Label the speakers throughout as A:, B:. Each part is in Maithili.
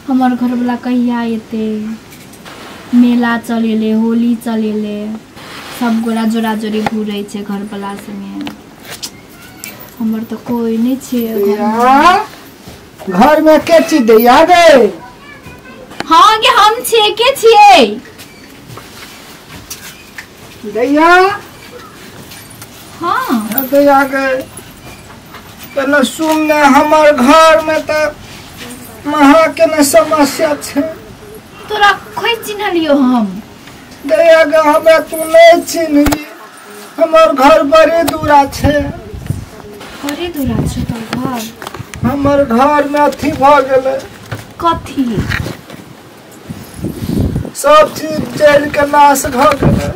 A: हमर घरवला कहिया एतै। मेला चलेले, होली चलेले, सब गोरा जोरा जोरी घूरै छै घरवला संगे। हमर तऽ कोई नहि छै
B: घर में। के छी दैया गे?
A: हाँ गे हम छियै। के छियै
B: दैया?
A: हाँ
B: दैया गे, पहले सुन ने, हमर घर में तऽ महा के ने समस्या छै।
A: तोरा खोइ चिन्हलियो हम?
B: दैया गे हमरा तू नहीं चिन्हली, हमर घर बड़ी दूरा छै।
A: बड़ी दूरा छै तोर घर?
B: हमर घर में अथी भऽ गेलै।
A: कथी?
B: सब चीज जल के नाश भऽ गेलै।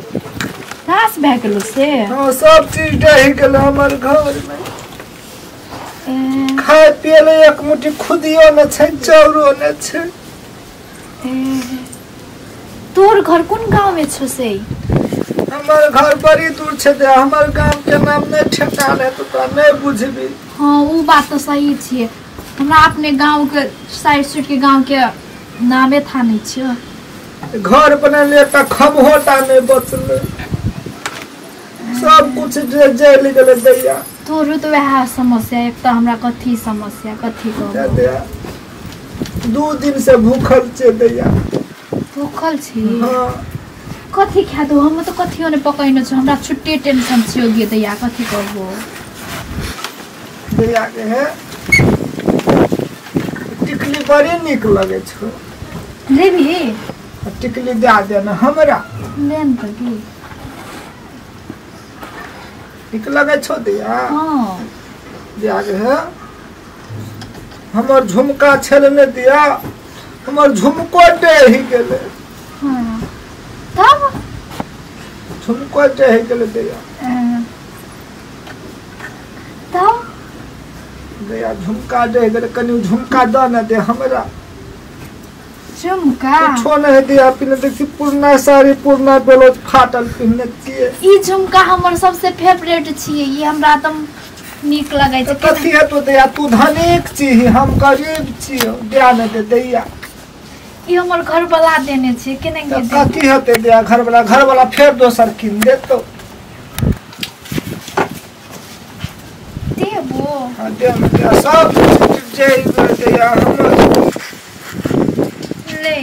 A: नाश भए गेलो से?
B: हाँ, सब चीज डहि गेलै हमर घर में। खाय पिए ले एक मुट्ठी खुदियो ने छै, चाउरो ने छै।
A: तोर घर कोन गाँव में छौ से?
B: हमर घर बड़ी दूर छै दे, हमर गाम के नाम नहीं ठेकान है तो तोरा नहीं बुझबी।
A: हाँ वो बात तो सही छियै, हमरा अपने गाँव के साइड सुट के गाँव के नामे था नहीं छियो।
B: घर बनेलियै एकटा खम्भोटा नहीं बचलै, सब कुछ जलि गेलै दैया।
A: तोरो तो वएह समस्या, एक तऽ हमरा कथी समस्या कथी कहबो।
B: 2 दिन से भूखल छै दैया।
A: भूखल छी?
B: हाँ।
A: कथी खा दो? हम तऽ कथियो नहि पकैने छी, हमरा छुट्टे टेंशन छियो गे दैया, कथी कहबो
B: दैया के। है टिकली बड़ी नीक लगे छौ।
A: लेबही?
B: टिकली दए दे ने हमरा।
A: लेन तऽ की
B: नीक लगे छौ दैया?
A: हाँ
B: दैया के है हमर झुमका छल ने दिया, हमर झुमको डहि गेलै।
A: हाँ तब
B: झुमको डहि गेलै दैया।
A: तब
B: दैया झुमका डहि गेलै, कनि झुमका दऽ ने दे हमरा।
A: झुमका?
B: कुछो नहीं दिया, पिन्हने देखी पुरना साड़ी पुरना ब्लाउज फाटल पिन्हने छियै।
A: ई झुमका हमर सबसे फेवरेट छियै, ई हमरा तऽ नीक लगै छै।
B: कथी हेतौ दैया, तू धनिक छी हम गरीब छियौ, दिया ने दे दैया।
A: ई हमर घरवला देने छै, केना के देतै?
B: कथी हेतै दैया, घरवला घरवला फेर दोसर कीन देतौ।
A: देबो?
B: हाँ दे ने दैया, सब जरि गेलै दैया हमर।
A: ले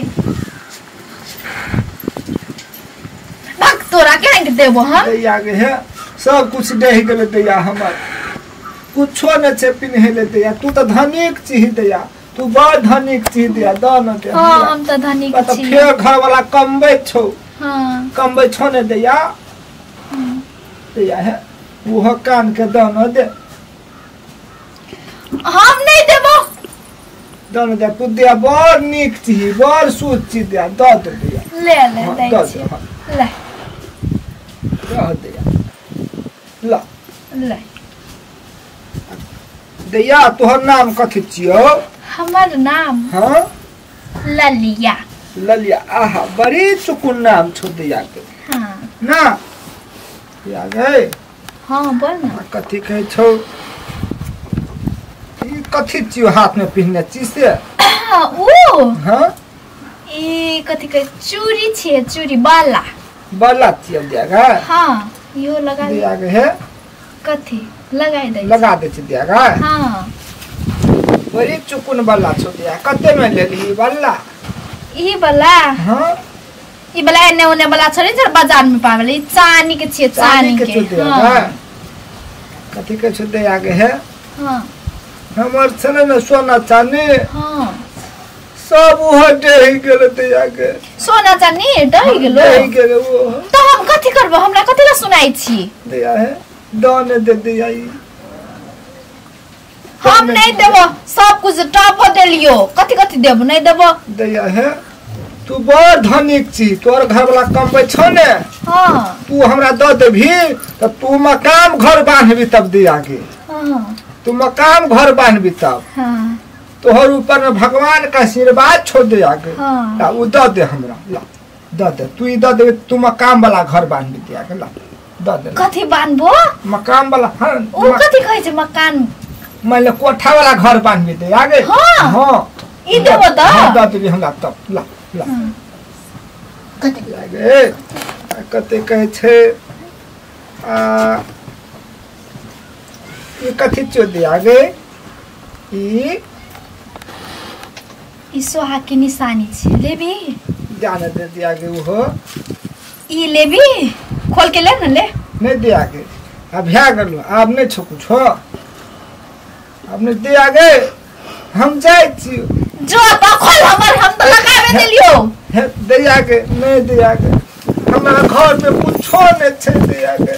A: भक तोरा केना के देबो हम?
B: दैया गे हे सब कुछ डहि गेलै दैया हमर, कुछो नहि छै पिन्है ले दैया। तू तऽ धनिक छी दैया, तू बड़ धनिक छी दैया, दऽ ने दे।
A: हाँ हम तऽ धनिक छी।
B: फेर घरवला कमबै छौ।
A: हाँ
B: कमबै छौ ने दैया? दैया हे ओहो कान के दऽ ने दे।
A: हम नहीं देबो।
B: दऽ ने दे तू दैया, बड़ नीक छी बड़ शुद्ध छी दैया, दऽ दे दैया।
A: ले ले दै छी, ले
B: दऽ दैया ल
A: ले।
B: दैया तोहर नाम कथी छियौ?
A: हमर नाम?
B: हाँ
A: ललिया।
B: ललिया, आहा बड़ी चुकुन नाम छौ दैया के।
A: हाँ
B: ना दैया गे?
A: हाँ बोल ना।
B: कथी कहै छौ ई? कथी छियौ हाथ में पिन्हने छी से?
A: ओ
B: हाँ
A: ई कथी कहै चूड़ी छियै, चूड़ी बाला।
B: बाला छियौ दैया गे?
A: हाँ इहो लगा
B: दैया गे। हे
A: कथी लगाइ दै?
B: लगा दै छी दैया गे?
A: हाँ
B: बड़ी चुकुन बाला छौ दैया, कते में लेलही बाला?
A: ई बाला?
B: हाँ
A: ई बाला एने ओने बाला छलै जे बाजार में पावल, ई चानी के छियै, चानी के।
B: हाँ कथी के छौ दैया गे? हे
A: हाँ
B: हमर छलै ने सोना चानी।
A: हाँ
B: सब ओहो डहि गेलै दैया गे।
A: सोना चानी डहि गेलो?
B: डहि गेलै ओहो।
A: तऽ हम कथी करबो, हमरा कथी ला सुनाइ छी
B: दैया? हे दऽ ने दे दैया ई।
A: हम नहीं देबो, सब कुछ टॉपो देलियो, कथी कथी देबो? नहीं देबो
B: दैया। हे तू बड़ धनिक छी, तोहर घरवला कमबै छौ ने?
A: हाँ
B: तू हमरा दऽ देबही तऽ तू मकान घर बान्हबी तब दैया गे।
A: हाँ
B: तू मकान घर बान्हबी तब।
A: हाँ
B: तोहर ऊपर में भगवान के आशीर्वाद छौ दैया गे।
A: हाँ
B: उ दऽ दे हमरा, ला दऽ दे। तू ई दऽ देबी तू मकान वाला घर बान्हबी दैया गे, ला दऽ दे।
A: कथी बान्हबो?
B: मकान वाला। हाँ
A: ओ कथी कहै छै मकान?
B: मान ले कोठा वाला घर बान्हबी दैया गे।
A: हाँ
B: हाँ
A: ई देबो त
B: द देबी हमरा तब ला ला
A: कते
B: लागे कते कहै छै आ ई कथी चो दिया गे ई
A: ई सोहाग के निशानी छी लेबी
B: जाने दे दिया गे उहो
A: ई लेबी खोल के ले न ले
B: नहीं दिया गे अब भ्या गेलो आब नहीं छो कुछ हो अब नहीं दिया गे हम जाइ छी
A: जो त खोल हमर हम त लगावे देलियो
B: हे दिया गे नहीं दिया गे हमरा घर में कुछो नहीं छै दिया गे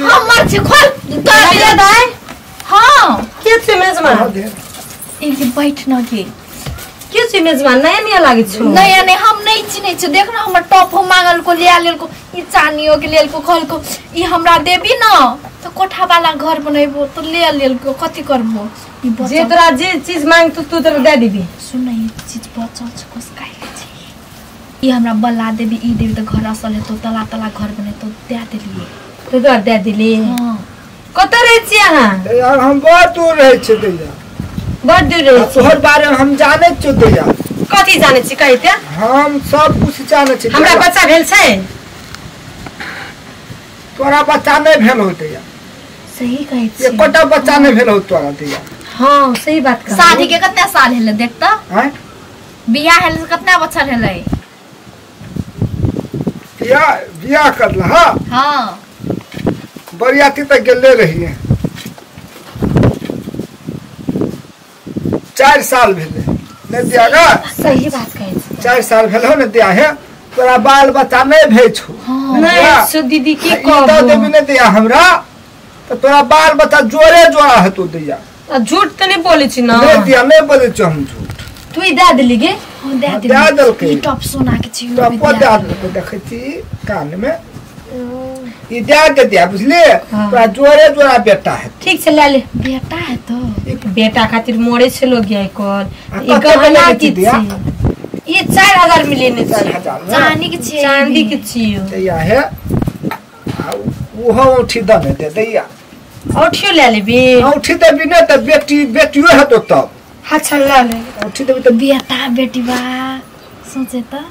A: हमर छी खोल
C: दाई दाई
A: हां
C: के छै मेजबान
A: ई के बैठ न के
C: के छै मेजबान नया नया लागै छौ
A: नया नहीं हम नहीं चिन्है छी देख न हमर टॉप हम मांगल को लिया लेल को ई चानियो के लेल को खोल को ई हमरा देबी न त कोठा वाला घर बनेबो त ले लेल को कथि करबो ई बचल
C: जे तोरा जे चीज मांग तू तू तोरा दे देबी
A: सुन ई चीज बचल छ कोस काहे छै ई हमरा बला देबी ई देबी त घर असल हेतौ तला तला घर बनेतौ दे देलिए
C: तू तोरा दे देली
A: हां
C: कत रहै छी अहाँ
B: यार हम बहुत दूर रहै छी दैया
C: बड़ दूर रहै छी
B: तोहर बारे में हम जानै छियौ दैया
C: कथी जानै छी कहि ते
B: हम सब कुछ जानै छी
C: हमरा बच्चा भेल छै
B: तोरा बच्चा नहीं भेल हो दैया
A: सही कहै छी
B: एकोटा बच्चा नहीं भेल हो तोरा दैया
C: हां सही बात कह
A: शादी के कतना साल हेले देख त
B: हैं
A: बियाह हेले से कतना बच्चा हेले
B: बियाह बियाह करला हां
A: हां
B: बरियाती तक गेले रहिए 4 साल भेले नहीं दिया गा
C: सही बात कहै छी
B: 4 साल भेल हो ने दिया है तोरा बाल बच्चा नहीं भेल छौ
C: नहीं सो दीदी की
B: कहबो ई दऽ देबी नहीं दिया हमरा त तोरा बाल बच्चा जोरे जोरा हेतौ दैया
C: आ झूठ त नहीं बोलै छी न
B: नहीं दिया नहीं बोलै छी हम झूठ
C: तू ई दे देली गे
A: हां दे
B: देली दे देलकै
A: ई टॉप सोना के छी
B: टॉप दे देलकै देखै छी कान में ई दे दे दिया बुझलिए तोरा जोरे जोरा बेटा है
C: ठीक छै ले ले
A: बेटा है तो
C: बेटा खातिर मोरे छै लोग गया कल ई गहना की
B: दिया
C: ई 4000 में लेने छै
B: 4000
A: चांदी के छी
C: चांदी के छी
B: दैया है आ उहो औठी दने दे दैया
C: औठियो ले लेबी
B: औठी देबी ने त बेटी बेटियो हेतौ तब
C: अच्छा ले ले
B: औठी देबी त
A: बेटा बेटी बा सोचे त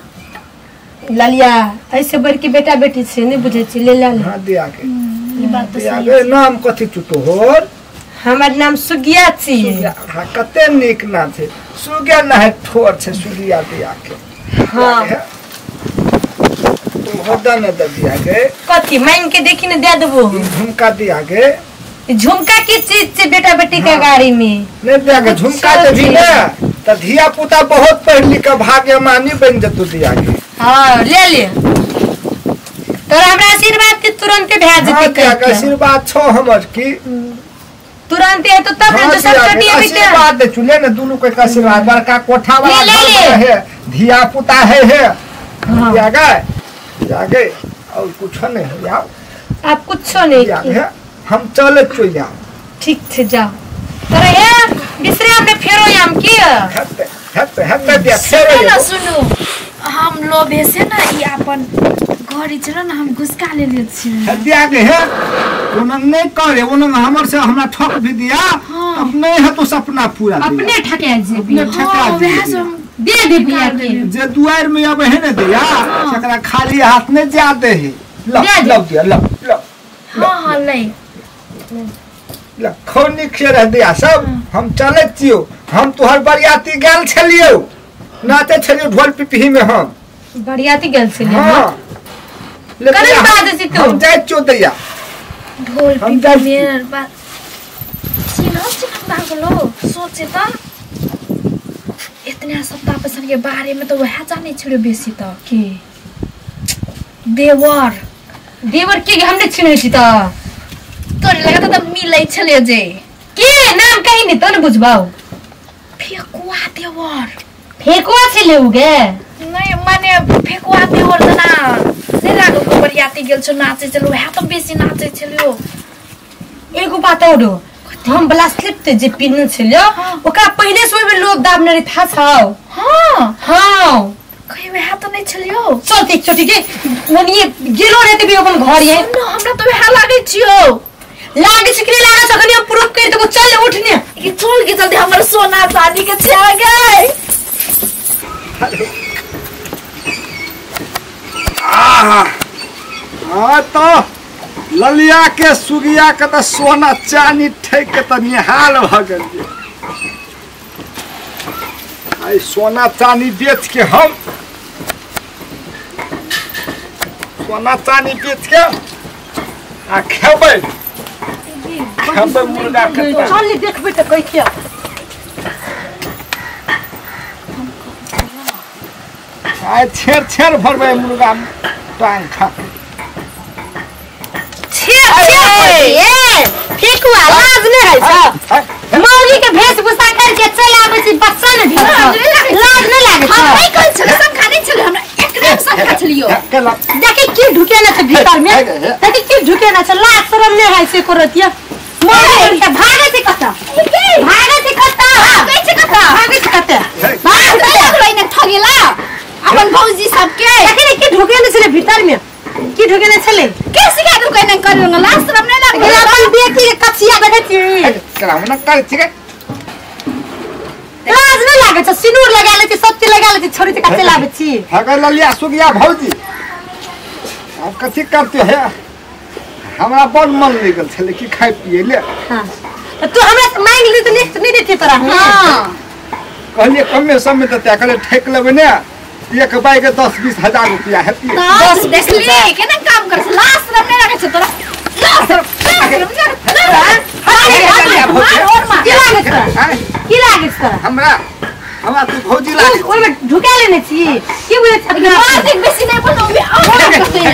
C: ललिया ऐसे बढ़ के बेटा बेटी छै नहीं बुझै छी ले ले
B: हां दिया के
A: ई बात त सही
B: है नाम कथि छु तोहर
C: हमर नाम सुगिया छी
B: हां कते नीक नाम छै सुगिया न है ठोर छै सुगिया दिया के
C: हां
B: तू होदा न दे दिया के
C: कथि मांग के देखी न दे देबो
B: झुमका दिया के
C: झुमका की चीज छै बेटा बेटी का गाड़ी में
B: नहीं दिया के झुमका देबी ने त धिया पुता बहुत पढ़ लिख के भाग्यमानी बन जतौ दिया के
C: हां ले ले तोरा हमरा आशीर्वाद के तुरंते भए जेतै
B: के आशीर्वाद छौ हमर की
C: तुरंते है तो तब न दोसर चटी अभी ते
B: आशीर्वाद दे चुले ने दुनू के आशीर्वाद बड़का कोठा वाला है धिया पुता है है दिया गए जागे और कुछ नहीं है यार
C: आप कुछ नहीं
B: है हम चले चल
C: ठीक छै जाओ तोरा हे बिसरे हमने फेरो आम की
B: हते हते हते दिया फेरो
A: न सुनु हम लोभे से न ई अपन घड़ी छै न हम घुसका लेले छी
B: दिया के है ओना नहीं करे ओना हमर से हमरा ठक भी दिया अब नहीं है तो सपना पूरा
C: अपने ठके जेबी
B: अपने ठका
C: दे दे बिया के
B: जे दुआर में अब है न दिया सकरा खाली हाथ में जा दे है ल ल दिया ल ल
A: हां हां ले
B: ल खौनी खे रह दिया सब हम चले छियो हम तोहर बरियाती गेल छलियो नाचे छलियो ढोल पिपही में हम
C: बरियाती गेल छलियो
B: हां
C: लेकिन बात छी तू
B: हम जाय छियो दैया
A: ढोल पिपही में बात चिन्ह चिन्ह लागलो सोचे त इतना सप्ताह पैसा के बारे में तो वह जाने छियो बेसी त
C: के
A: देवर
C: देवर के हमने चिन्है छी त
A: तोरे लगा त मिलै छले जे
C: के नाम कहि नि त न बुझबाउ
A: फेकुआ देवर
C: फेकुआ छले उ गे
A: नहीं माने फेकुआ देवर त ना नहीं लागल को बरियाती गेल छो नाचे छलो वह त बेसी नाचे छलियो
C: एगो बात औरो हम ब्लास्टलेट ते जे पिन्हल छलियो ओकरा पहिले से ओइमे लोभ दाबने रे थाहा छौ।
A: हां
C: हां
A: कहि वह त नहीं छलियो।
C: चल त एकचोटि के ओनिए गेलो रे ते भी अपन घर ये
A: न हमरा त वह लागै छियो
C: लागे छै कि नहीं लागे छै अखनी हम प्रूफ कर देबो चल उठ ने
A: कि चल के जल्दी हमर सोना चांदी के छे गए।
B: आहा हां तो ललिया के सुगिया के त सोना चांदी ठेक के त निहाल भ गेल। आई सोना चांदी बेच के हम सोना चांदी बेच के आ खेबै खेबै मुर्गा के।
C: चल देखबै त कहै छियै
B: आइ छेर छेर भरबै मुर्गा टांग खा
C: छेर छेर ए फेकुआ लाज नै है छ मौगी के भेषभूषा करके चल आबै छी बच्चा ने भेल लाज नै लागै
A: हम नै कहै छलै शंखा नै छलै हमरा एकरे शंखा छलियो।
C: देखी की ढुकेना छै भीतर में देखी की ढुकेना छै लाज शरम नै है से करतिया मौगी के भागै छै कत भागै छै कत
A: भागै छै कत
C: भागै छै कत
A: भाग लगलै ने ठगेला अपन भौजी सबके।
C: देखी ने की ढुकेना छलै भीतर में की ढुकेना छलै
A: के सिखा देलकै नै करल लाज शरम नै लागै
C: अपन बेटी के कचिया देखै छी
B: कराम न कर छी
C: लाज नै लागै छै सिनूर लगा लै छी सब चीज लगा लै छी छोरी के कच्चे लाबै छी।
B: हगर ललिया सुगिया भौजी अब कथी करते है हमरा बड़ मन लागल छलै कि खाइ पिए ले।
C: हां तू हमरा से मांग ली त नेक्स्ट नै देती तोरा।
A: हां
B: कहलिए कमे समय त कहले ठेक लेबै ने एक बाई के 10-20 हजार रुपया हेती।
A: दस देखली केना काम कर लाज शरम नै लागै छै तोरा लाज शरम
C: की लागै छै की लागै छै तोरा
B: हमरा हमरा तू भौजी लागै
C: ओइ में ढुका लेने छी की बुझै छै
A: मार देख बेसी नै बोलौ और करते नै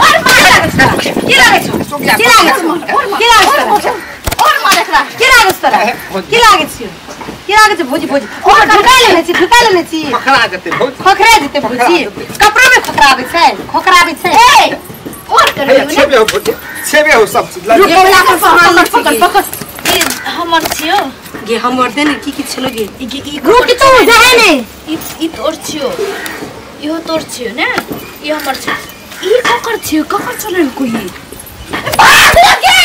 A: और मार लागै छै
C: की लागै छै की लागै छै की लागै छै
A: और मार एकरा
C: की लागै छै तोरा की लागै छै की लागै छै भौजी भौजी ओकर ढुका लेने छी ढुका लेने छी
B: खोखरा जेतै भौजी
C: खोखरा जेतै भौजी कपड़ो में खोखराबै छै खोखराबै छै
A: ए और करबे ने
B: छेबे हो भौजी छेबे हो सब चीज
A: पकड़ पकड़ पकड़ ई हमर छियो
C: गे हमर दे ने की की छलो गे ई रुक तो जाए ने
A: ई तोर छियो इहो तोर छियो ने ई हमर छियो ई ककर छियो ककर चलल कोई भाग लगे।